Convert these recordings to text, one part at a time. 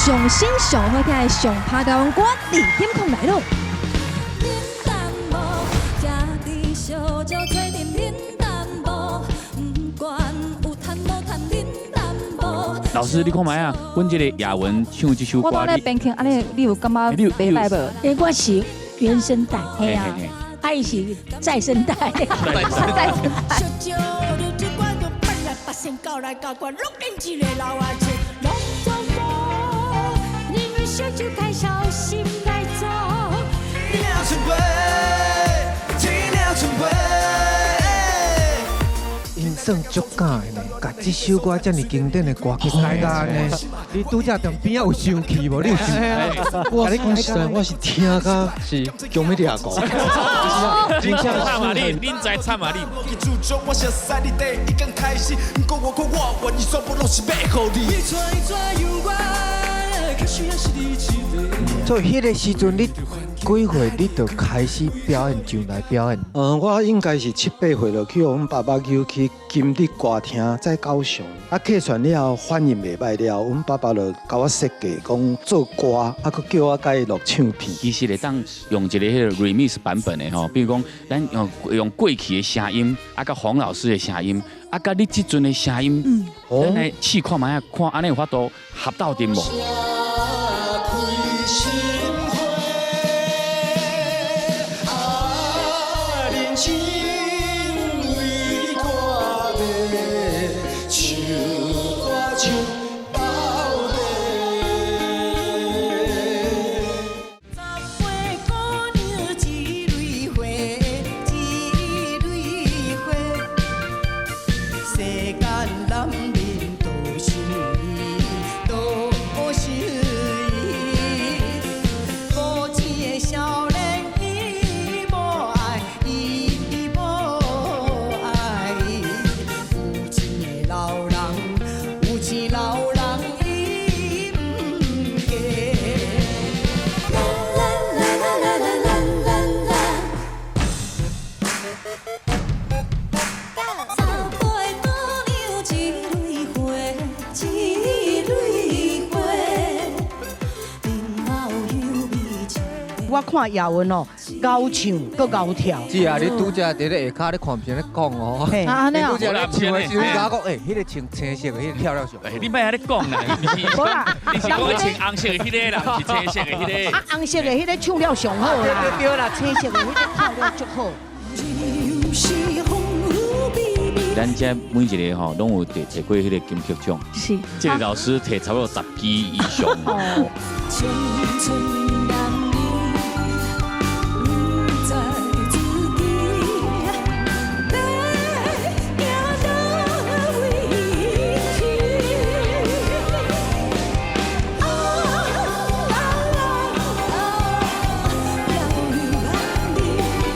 上新上好聽的上拍台灣歌二點空來咯。淡薄，徛佇小石做陣恁淡薄，不管有趁無趁恁淡薄。老師，你看覓啊？阮這個雅文唱這首歌，我當咧編曲，按呢你有感覺你有袂䆀無？因為我是原聲帶，嘿啊，啊伊是再生帶。再生帶。小酒你這款就八來八仙九來九關，攏變一個老阿叔，攏總無，寧願小酒開小心來做。天春杯，天春杯。𪜶算足敢的呢，共這首歌遮爾經典的歌曲改甲按呢，你拄才踮邊仔有生氣無？你有生氣？我講實在，我是聽甲是強欲掠過。真正慘啊你，恁知慘啊你。我熟悉你第一工開始，不過我看我願意全部攏是欲予你。所以彼個時陣你幾歲你就開始表演上來表演？嗯，我應該是七八歲就去予阮爸爸揪去金德歌廳，在高雄。啊，客串了後反應袂䆀了，阮爸爸就共我設計講做歌，啊，閣叫我共伊錄唱片。其實會當用一個彼個 remix 版本的吼，比如講咱用過去的聲音，啊，佮黃老師的聲音，啊，佮你這陣的聲音，咱來試看覓啊，看按呢有法度合鬥陣無？心花，啊，人生為看袂，唱歌唱到底。十八姑娘一蕊花，一蕊花，世間男人都想伊，都想伊。無錢的少年伊無愛，伊無愛。有錢的老人，有錢老人伊毋嫁。啦啦啦啦啦啦啦。十八姑娘一蕊花，一蕊花，面貌優美像。我看雅文哦，𠢕唱閣𠢕跳。是啊，你拄才佇咧下跤，你看毋是咧講哦。嘿啊，按呢你拄才咧唱的時陣，你共我講，欸，彼個穿青色的，彼個跳了上。欸，你莫按呢講啦，你是無啦，你是講穿紅色的彼個啦，毋是青色的彼個。啊，紅色的彼個唱了上好啦。對對啦，青色的彼個跳了足好。咱遮每一個吼，攏有摕摕過彼個金曲獎。是。這個老師摕差不多10支以上。青春男兒不知自己欲行佗位去。啊啊啊！遙萬里，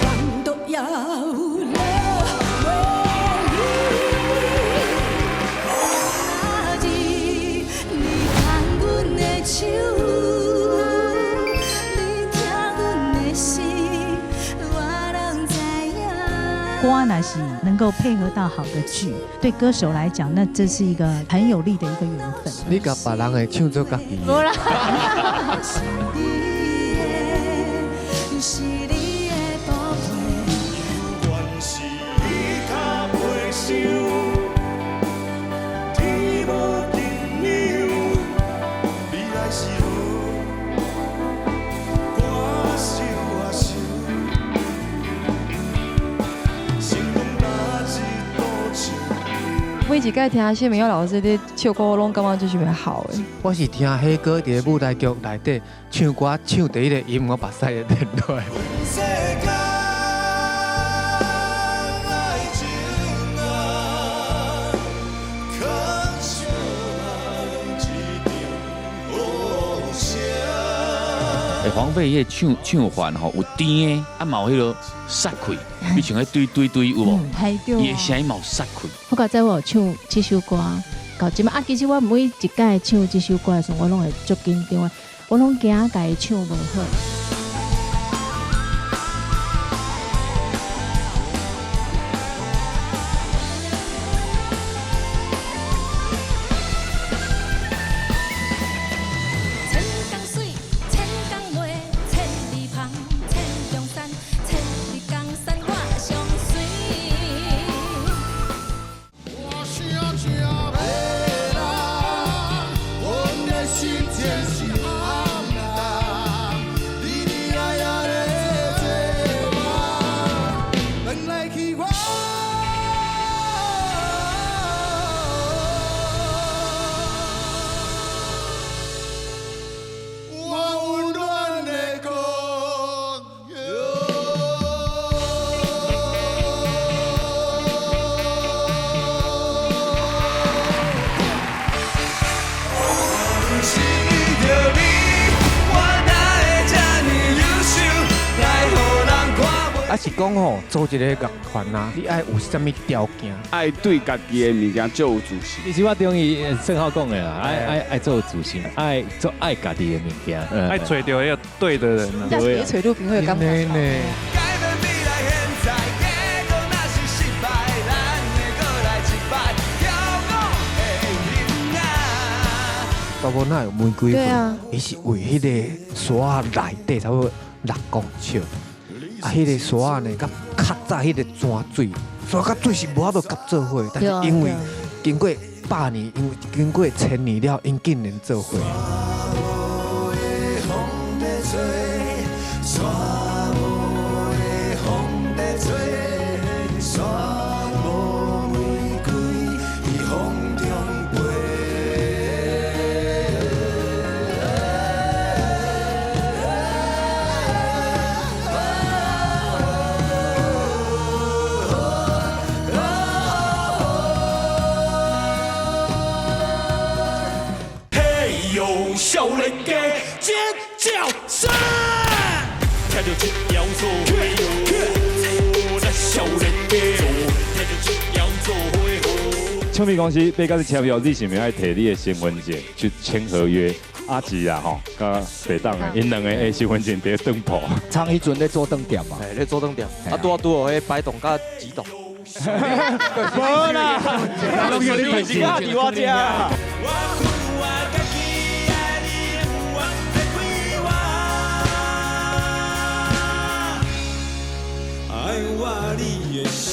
沿途也有落雨。若是你牽阮的手，你疼阮的心，我攏知影。歌若是能夠配合到好的劇，對歌手來講，那這是一個很有利的一個緣分。你共別人的唱做家己的。無啦。是你的，是你的寶貝。原是你較袂想，天無盡量，未來是雨，我想啊想，成功若一道墙。每一擺聽謝明耀老師咧唱歌，我攏感覺就是會好的。我是聽彼歌佇咧舞台劇內底唱歌，唱第一個音，我目屎會流落來。世間愛情啊，可惜一場雨聲。欸，黃飛彼個唱唱法吼，有甜的，啊嘛有彼個殺氣，比像彼堆堆堆有無？係對伊的聲音嘛有殺氣。我較早我有唱這首歌，到這擺啊，其實我每一擺唱這首歌的時陣，我攏會足緊張的，我攏驚共伊唱無好。啊是讲吼，做一个乐团啊，你爱有啥物条件？爱对家己的物件足有自信。其实我中意胜浩讲的啦，爱做自信，爱做爱家己的物件，爱揣著彼个对的人啊。对，揣女朋友感觉。爸爸哪有玫瑰花？伊是为彼个沙内底差不多6公尺，啊，彼个沙呢，佮较早彼个泉水，沙佮水是无法度夹做伙，但是因为经过100年，因为经过1000年了，𪜶竟然做伙。少年家尖叫声，听著这摇做伙哟，咱少年家，听著这摇做伙哟。唱片公司欲佮你签约，你是毋是爱提你的身份证去签合约？阿吉啊吼，佮白党的，𪜶两个的身份证伫当铺。唱彼阵咧做顿店嘛，咧做顿店，啊拄啊拄好，彼摆动佮几动。无啦，拢是你伫我遮。爱我你的心，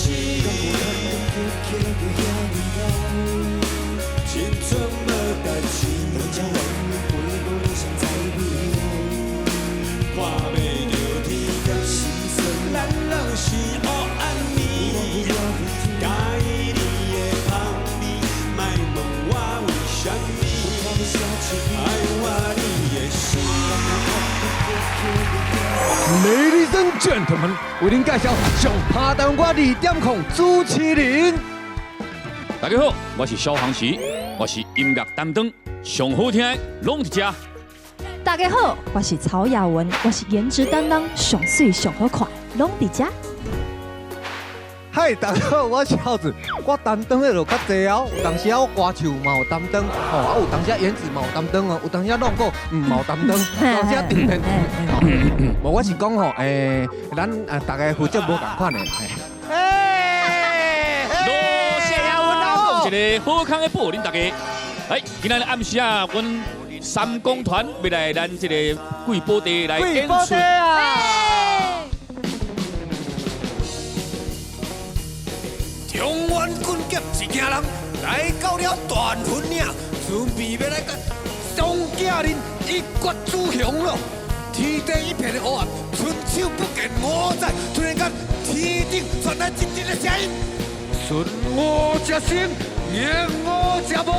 青春无代志，看袂著天甲咱拢是黑暗暝，佮意你的香味，莫问我为啥物，爱我你的心。 Ladies and gentlemen，为您介绍上拍台湾歌2.0主持人。大家好，我是萧煌奇，我是音乐担当，上好听的拢伫遮。大家好，我是曹雅雯，我是颜值担当，上水上好看，拢伫遮。嗨，大家好，我是孝子，我担当的就较济哦，有当时啊，我歌手嘛有担当，吼啊，有当时颜值嘛有担当哦，有当时啊，浪歌嘛有担当，有当时啊，唱片，无我是讲吼，咱啊，大家负责无仝款的。多谢雅文讲一个好康的报，恁大家。哎，今仔日暗时啊，阮三公团欲来咱这个贵宝地来演出。中原军甲一行人来到了大云岭，准备欲来佮宋景麟一决雌雄咯。天地一片的黑暗，伸手不见五指。突然间，天顶传来阵阵的声音：顺我者生，逆我者亡。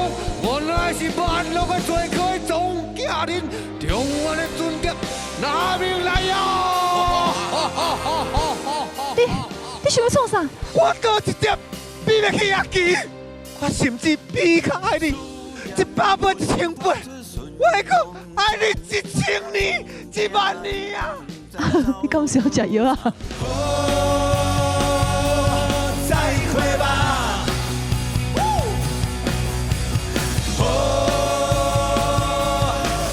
原来是万恶的罪魁宋景麟，中原的军甲拿命来哟！你想欲创啥？我阁一点比袂起阿奇，我甚至比较爱你100倍、1000倍，我会阁爱你1000年、10000年啊！你敢有想食药啊？再会吧。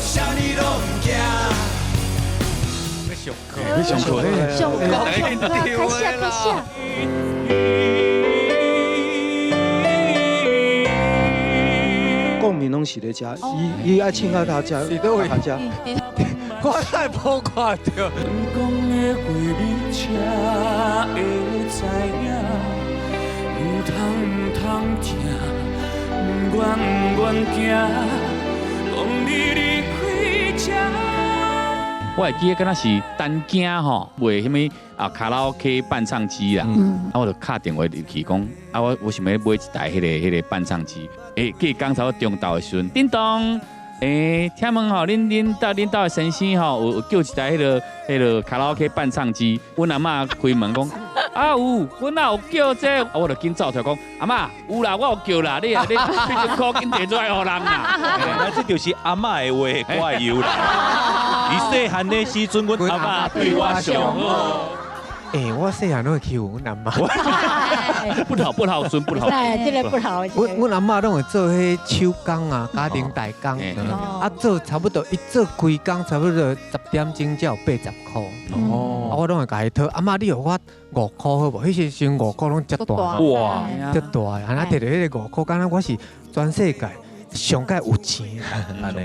啥物拢不惊。上课，上课，上课，开始啊，开始啊！共鸣拢是咧遮，伊爱唱到他遮，伫佗位他遮。我太无看著。讲的话你才会知影，毋通毋通听，毋愿毋愿行，讲你离开这。我会记得敢若是单惊吼，卖彼物啊卡拉 OK 伴唱机啦，啊我就敲电话入去讲，啊我想欲买一台彼个伴唱机，过工差不多中昼的时阵，叮咚，请问吼，恁兜的先生吼，有叫一台彼个卡拉 OK 伴唱机，阮阿嬷开门讲，啊有，阮哪有叫这个，啊我就紧走出来讲，阿嬷有啦，我有叫啦，你啊你70箍紧提出来予人啦，那这就是阿嬷的话，我会忧啦。伊细汉的时阵，阮阿嬷对我上好。欸，我細漢攏會欺負阮阿嬤。不老不老孫不老。哎，這個不老。阮阿嬤攏會做彼手工啊，家庭代工，啊做差不多，伊做規工差不多10點鐘才有80箍。哦。啊，我攏會共伊討，阿嬤你予我5箍好無？彼時陣5箍攏遮大。哇！遮大，啊，摕著彼个5箍，敢若我是全世界上蓋有錢。按呢。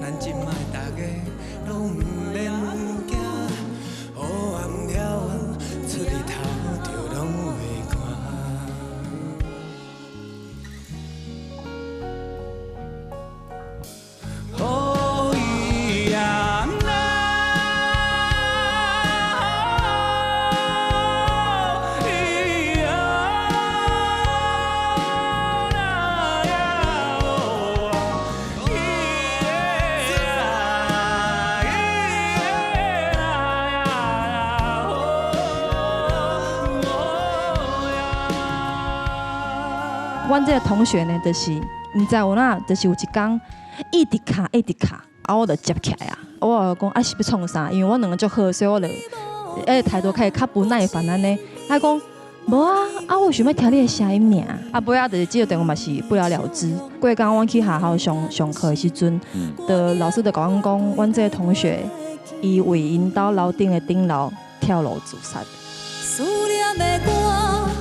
咱這擺大家攏毋免驚，黑暗了出日頭就攏會寒。哦咿呀那，咿呀那呀哦。阮這個同學呢，就是毋知有哪，就是有一工一直敲一直敲，啊，我就接起來啊，我就講啊是欲創啥？因為阮兩個足好，所以我就態度開始較不耐煩按呢。伊講無啊，啊我想欲聽你的聲音爾。啊尾仔就是這個電話嘛是不了了之。過工阮去學校上上課的時陣，就老師就共阮講，阮這個同學伊為𪜶兜樓頂的頂樓跳樓自殺。思念的歌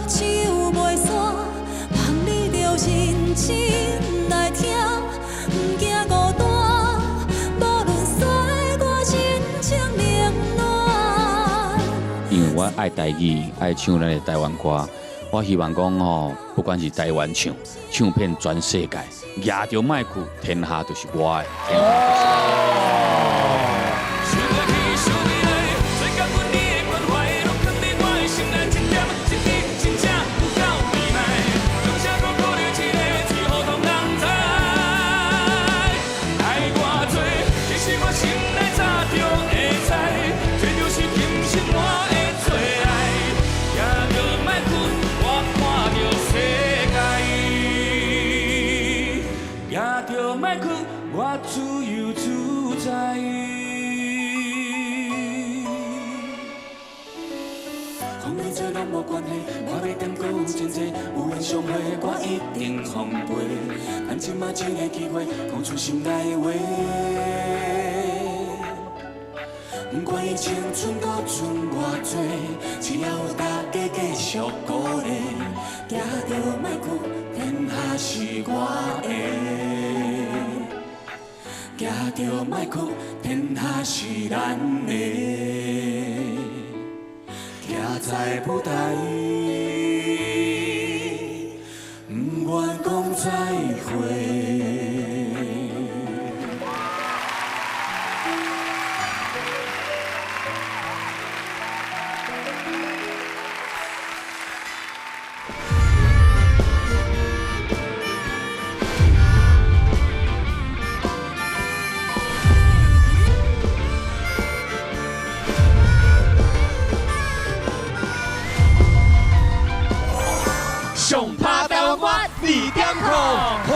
唱袂煞，望你著認真來聽，毋驚孤單，無論歲月親像冷暖。因為我愛台語，愛唱咱的台灣歌，我希望講吼，不管是台灣唱，唱遍全世界，舉著麥克，天下就是我的，天下就是我的。我自由自在。风欲吹拢无关系，我欲踮阁有真济，有缘相会，我一定奉陪。趁这马这个机會，講出心內話。不管伊青春閣剩偌濟，只要有大家繼續鼓勵，舉著麥克，天下是我的。舉著麥克，天下是咱的。徛在舞台，不愿講再會。上拍台灣歌2.0，